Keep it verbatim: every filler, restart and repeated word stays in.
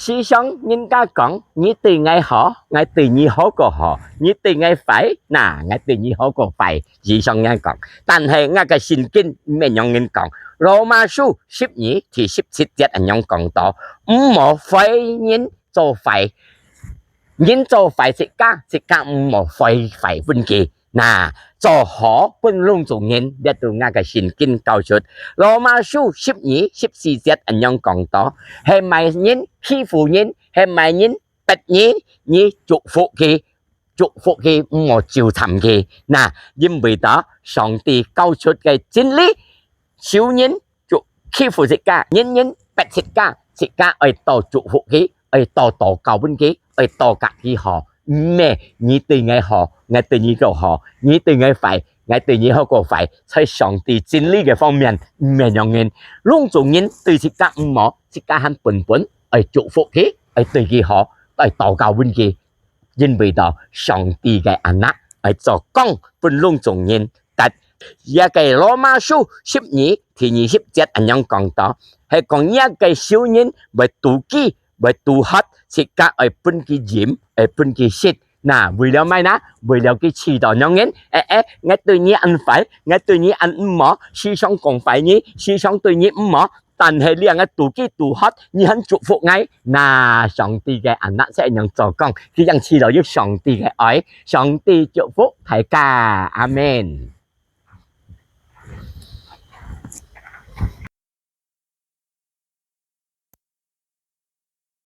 時常人家講，你對𠊎好，𠊎對你好過好；你對𠊎壞，那，𠊎對你好過壞。時常人講，但係𠊎个聖經毋係恁樣講。羅馬書十二第十七節恁樣講到：毋好害人做壞，人做壞自家，自家毋好害壞分佢。那，做好分攏總人，這都𠊎个聖經教出。羅馬書十二十四節恁樣講到：係麼人欺負人，係麼人逼人，你祝福佢，祝福佢，毋好咒讖佢。那，因為到上帝教出个真理，仇人就欺負自家，人人逼自家，自家愛多祝福佢，愛多禱告分佢，愛多佮佢好。毋係你對𠊎好，𠊎對你過好；你對𠊎壞，𠊎對你好過壞。在上帝真理个方面，毋係恁樣。攏總人對自家毋好，自家還本本愛祝福佢，愛對佢好，愛禱告分佢。因為到上帝个anak，愛做光分攏總人得。這个羅馬書十二第二十節恁樣講到，係講這个仇人會肚飢，會肚渴，自家愛分佢飲，愛分佢食。那，為了麼个呢？為了佢試著恁樣，欸欸，𠊎對你恁壞，𠊎對你恁毋好，時常講壞你，時常對你毋好，但係這𠊎肚飢肚渴，你還祝福𠊎。那，上帝个anak就恁樣做工，佢正試著有上帝个愛。上帝祝福大家，阿們。